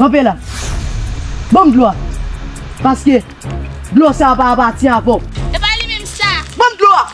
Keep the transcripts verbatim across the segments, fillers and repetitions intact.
Kanpe la. Ban m dlo a. Paske dlo sa a pa apatyen avè w. E pa li menm sa. Ban m dlo a.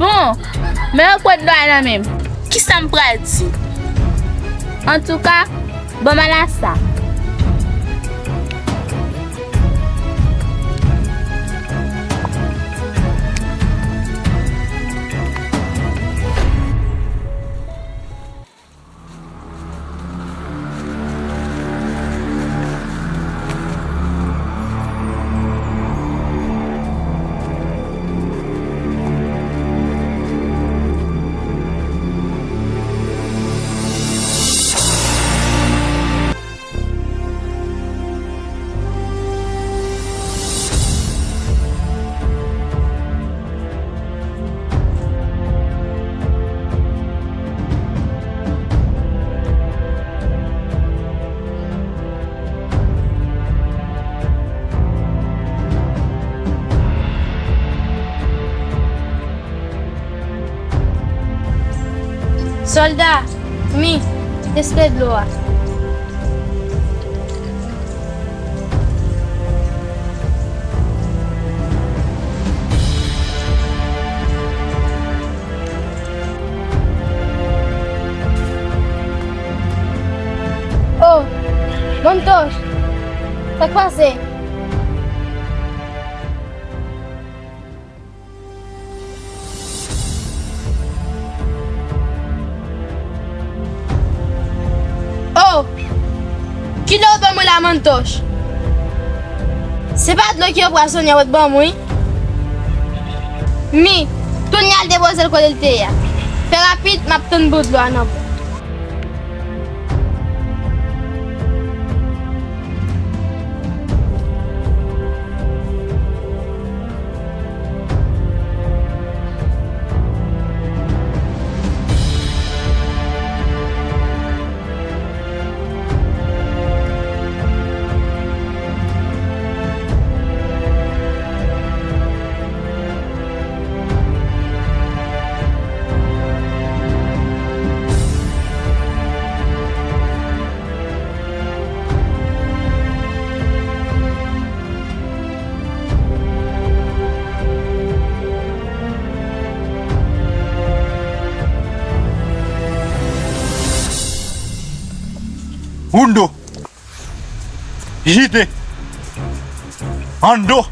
Bon, men yo pran dlo a nan men m. Kisa m pral di? Antouka, ban m al a sa. Sòlda, mi, teste dlo a. Oh, Montoch, sa k pase? Oh! Kilè w ban mwen la, Montoch? Se pa dlo ki anpwazone a w t ban mwen? Mi, tounen al depoze l kote l te ye a. Fè rapid, m ap tann pou dlo a nan bwat. Undo. Jite. Ando.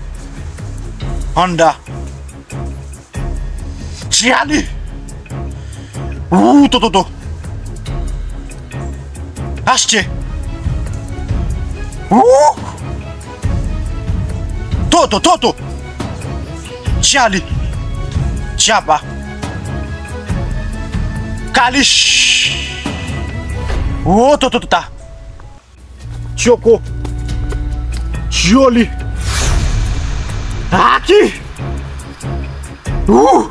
Anda. Tchali. Ou, to, to, to. Achte. Ou. To, to, to, to. Tchali. Tchaba. Kalich. Ou, to, to, to, ta. Tchoko. Tcholi. Aki. Ou.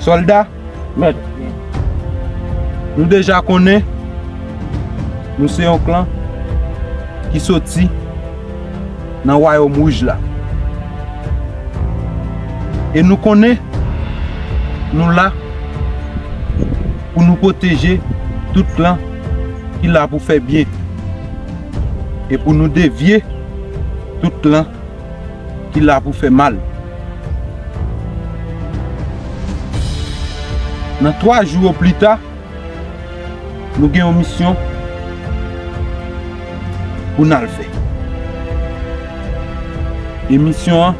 Sòlda, mèt, nou deja konnen nou se yon klan ki soti nan Wayòm Wouj la. E nou konnen nou la pou nou pwoteje tout klan ki la pou fè byen e pou nou devye tout klan ki la pou fè mal. Nan twa jou oplita, nou gen yon misyon pou n al fè. E misyon an,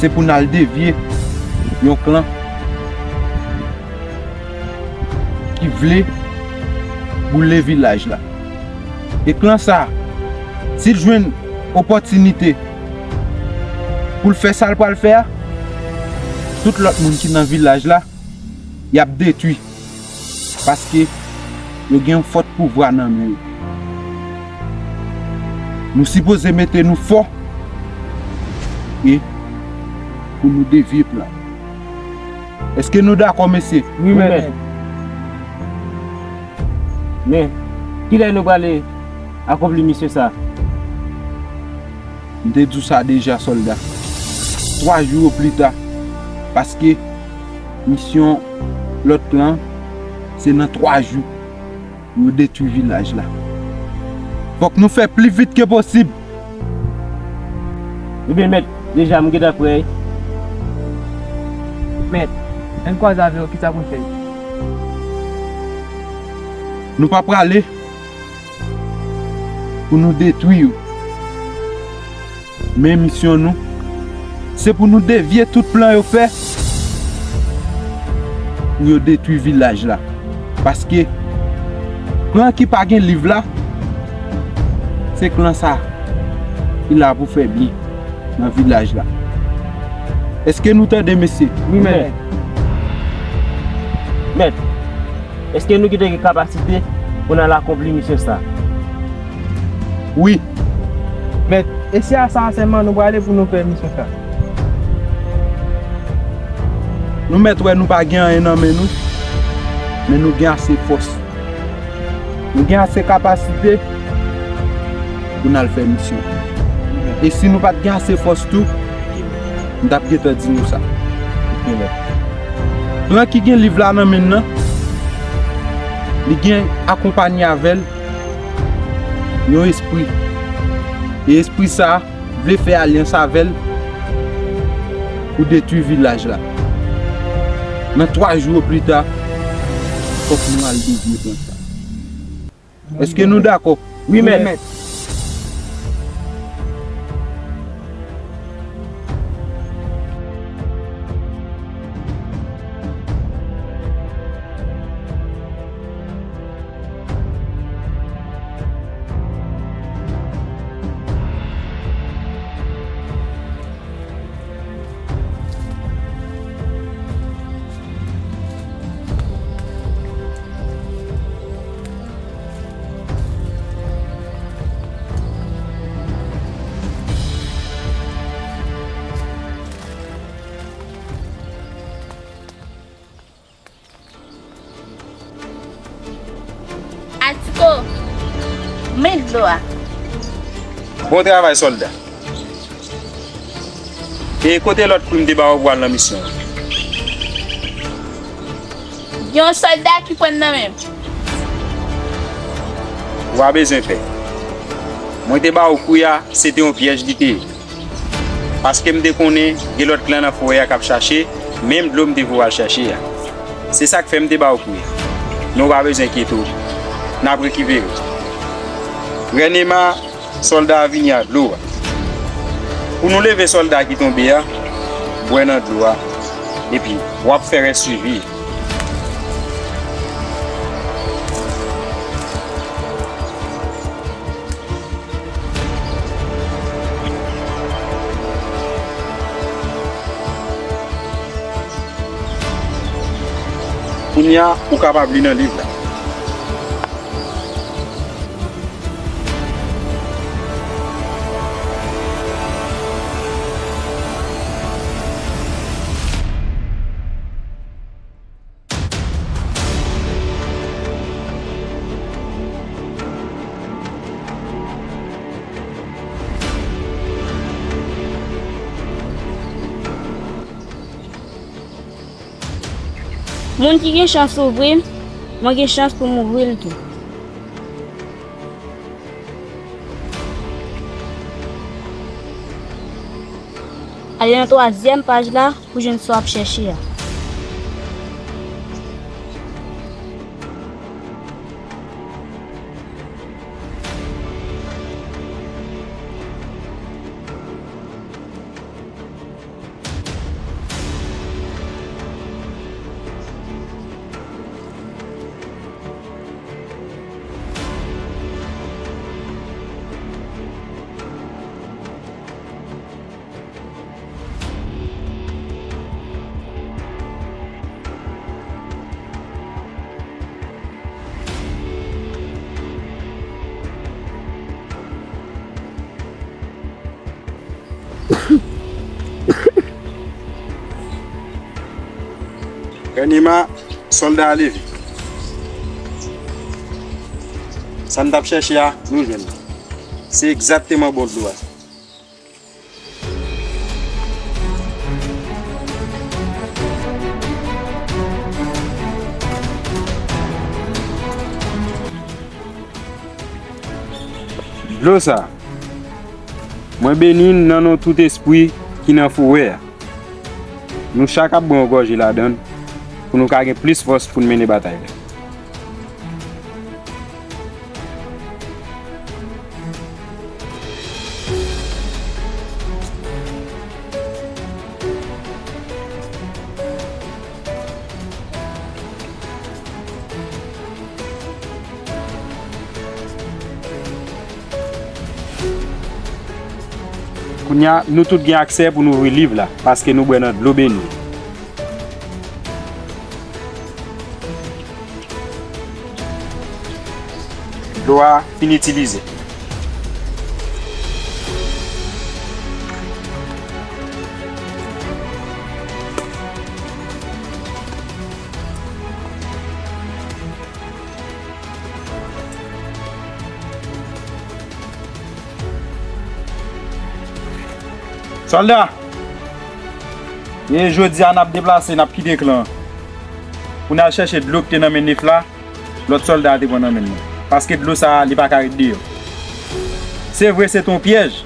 se pou n al devye yon klan ki vle boule vilaj la. E klan sa a, si l jwenn opòtinite pou l fè sa l pral fè a, tout lòt moun ki nan vilaj la, y ap detwi. Paske yo gen yon fòt pouvwa nan men yo. Nou sipoze mete nou fò e pou nou devye plan. Èske nou dakò, mesye? Wi, mèt. Men, kilè nou prale akonpli misyon sa? M te di w sa deja, sòlda. Twa jou oplita. Paske misyon lòt klan, se nan twa jou pou yo detwi vilaj la. Fòk nou fè pli vit ke posib. Ebyen, mèt, deja m gentan prè. Mèt, ann kwaze avè w, kisa pou n fè? Nou pa prale pou nou detwi yo. Men misyon nou, se pou nou devye tout plan yo fè pou yo detwi vilaj la. Paske klan ki pa gen liv la, se klan sa ki la pou fè byen nan vilaj la. Èske nou tande, mesye? Wi, mèt. Mèt, èske nou gentan gen kapasite pou n al akonpli misyon sa? Wi. Mèt, e si a sa sèlman nou prale pou nou fè misyon sa? Nou mèt wè nou pa gen anyen nan men nou, men nou gen ase fòs. Nou gen ase kapasite pou n al fè misyon. E si nou pa t gen ase fòs tou, m t ap gentan di nou sa. Plan ki gen liv la nan men l nan, li gen akonpanye avè l yon espri. E espri sa a vle fè alyans avè l pou detwi vilaj la. Nan twa jou oplita, fòk nou al devye plan sa. Èske nou dakò? Wi, mèt. Atiko, men dlo a. Bon travay, sòlda. E kote lòt kou m te ba w pou al nan misyon an? Gen yon sòlda ki pran nan men m. Ou pa bezwen pè. Mwen te ba w kou a, se te yon pyèj li te ye. Paske m te konnen gen lòt klan nan forè a k ap chache menm dlo m te voye w al chache a. Se sa k fè m te ba w kou a. Men w pa bezwen enkyete w. N ap rekipere w. Rènema, sòlda a vini a dlo a. Pou nou leve sòlda ki tonbe a, bwè nan dlo a, epi w ap fè rès swivi. Kounye a, ou kapab li nan liv la. Moun ki gen chans ouvri l, mwen gen chans pou m ouvri l tou. Ale nan twazyèm paj la pou jwenn sa w ap chèche a. Rènema, sòlda a leve. Sa n t ap chèche a, nou jwenn li. Se egzakteman bò dlo a. Dlo sa a, mwen beni n nan non tout espri ki nan forè a. Nou chak ap bwè yon gòje ladan l pou nou ka gen plis fòs pou n mennen batay la. Kounye a, nou tout gen aksè pou n ouvri liv la, paske nou bwè nan dlo beni. Dlo a fin itilize. Sòlda! E jodi a n ap deplase, n ap kite klan an. Pou n al chèche dlo ki te nan men Nif la, lòt sòlda a te pran nan men l lan. Paske dlo sa a, li pa ka ret deyò. Se vre, se te yon pyèj.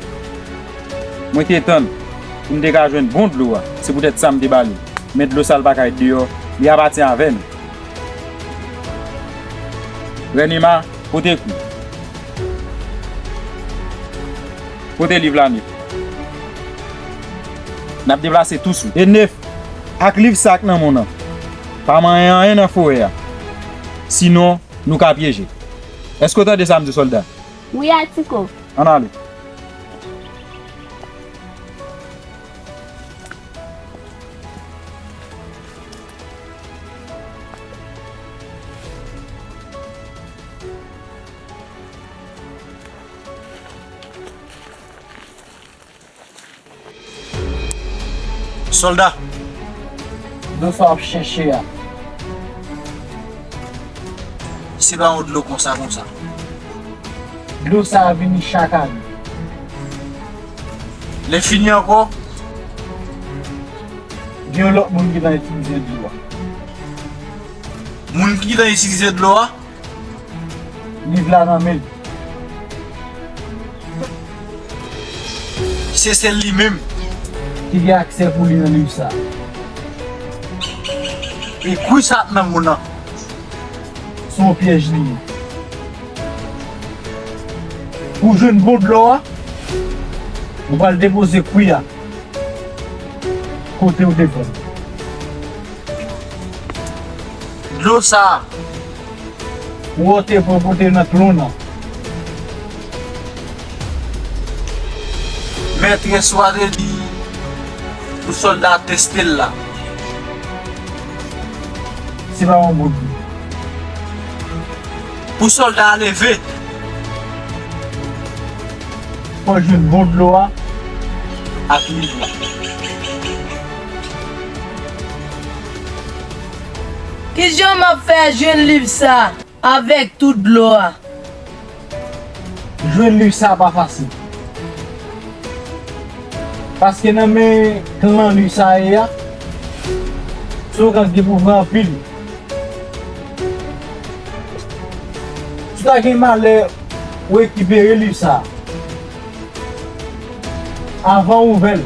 Mwen te tann pou m te ka jwenn bon dlo a. Se poutèt sa m te ba li. Men dlo sa a, li pa ka ret deyò. Li apatyen avè nou. Rènema, pote kou. Pote liv la, Nif. N ap deplase touswit. E Nif, ak liv sa k nan men w lan, pa manyen anyen nan forè a. Sinon, nou ka pyeje. Èske w tande sa m di w, sòlda? Wi, Atiko. Ann ale. Sòlda! Dlo sa w ap chèche a, se pa yon dlo konsa konsa. Dlo sa a vini chak ane. Lè fini ankò, gen yon lòt moun ki gentan itilize dlo a. Moun ki gentan itilize dlo a? Liv la nan men l. Se sèl li menm ki gen aksè pou li nan liv sa a. E kwi sa k nan men w lan, se yon pyèj li ye. Pou w jwenn bon dlo a, ou pral depoze kwi a kote w te pran l. Dlo sa a, ou te pran pote nan klon nan. Mètrès ou a te di pou sòlda a teste l la. Se pa yon bon dlo. Pou sòlda a leve, fò w jwenn bon dlo a ak liv la. Kijan m ap fè jwenn liv sa a avèk tout dlo a? Jwenn liv sa a pa fasil. Paske nan men klan liv sa a ye a, se yon klan ki gen pouvwa anpil. Si w ta gen malè rekipere liv sa a avan w ouvè l,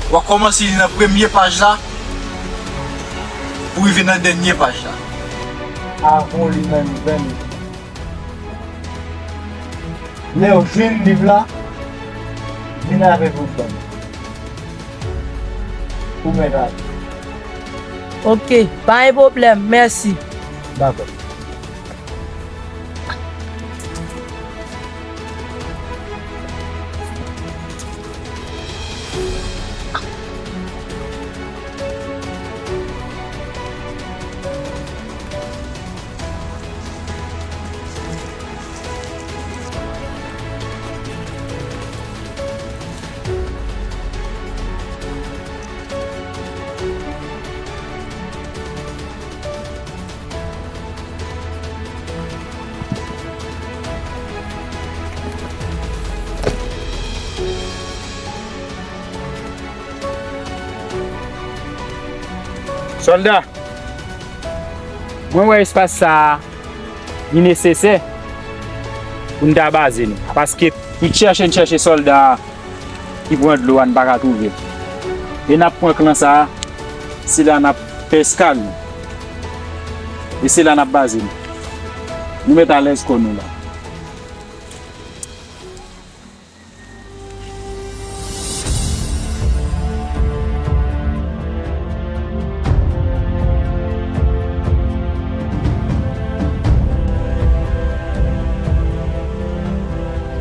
w a kòmanse li nan premye paj la pou rive nan dènye paj la. Avan w li nan liv la, lè w jwenn liv la, vin avèk ou ban m. Ou mèt ale. Ok, pa gen pwoblèm, mèsi. Dakò. Sòlda, mwen wè espas sa a li nesesè pou n ta baze nou. Paske tout chèche n chèche sòlda a ki pran dlo a, n pa ka twouve l. E n ap pran klan sa a, se la n ap fè eskal nou. E se la n ap baze nou. Nou mèt alèz kò nou la.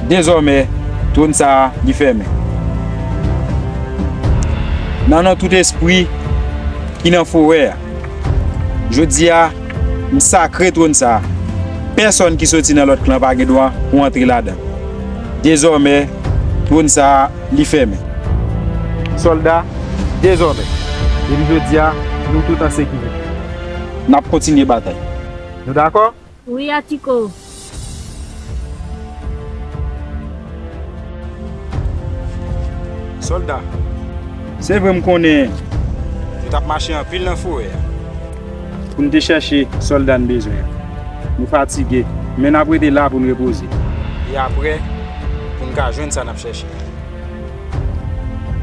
Dezòmè, twòn sa a, li fèmen. Nan non tout espri ki nan forè a, jodi a, m sakre twòn sa a. Pèsonn ki soti nan lòt klan pa gen dwa pou antre ladan l. Dezòmè, twòn sa a, li fèmen. Sòlda, dezòmè, depi jodi a, nou tout an sekirite. N ap kontinye batay. Nou dakò? Wi, Atiko. Sòlda, se vre m konnen nou t ap mache anpil nan forè a pou n te chèche sòlda n bezwen an. Nou fatige, men n ap rete la pou n repoze. E apre, pou n ka jwenn sa n ap chèche.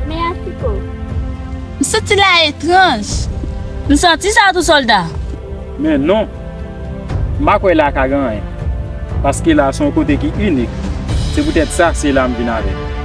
Men Atiko. M santi la etranj. M santi sa tou, sòlda. Men non. M pa kwè la ka gen anyen. Paske la se yon kote ki inik. Se poutèt sa se la m vin avèk.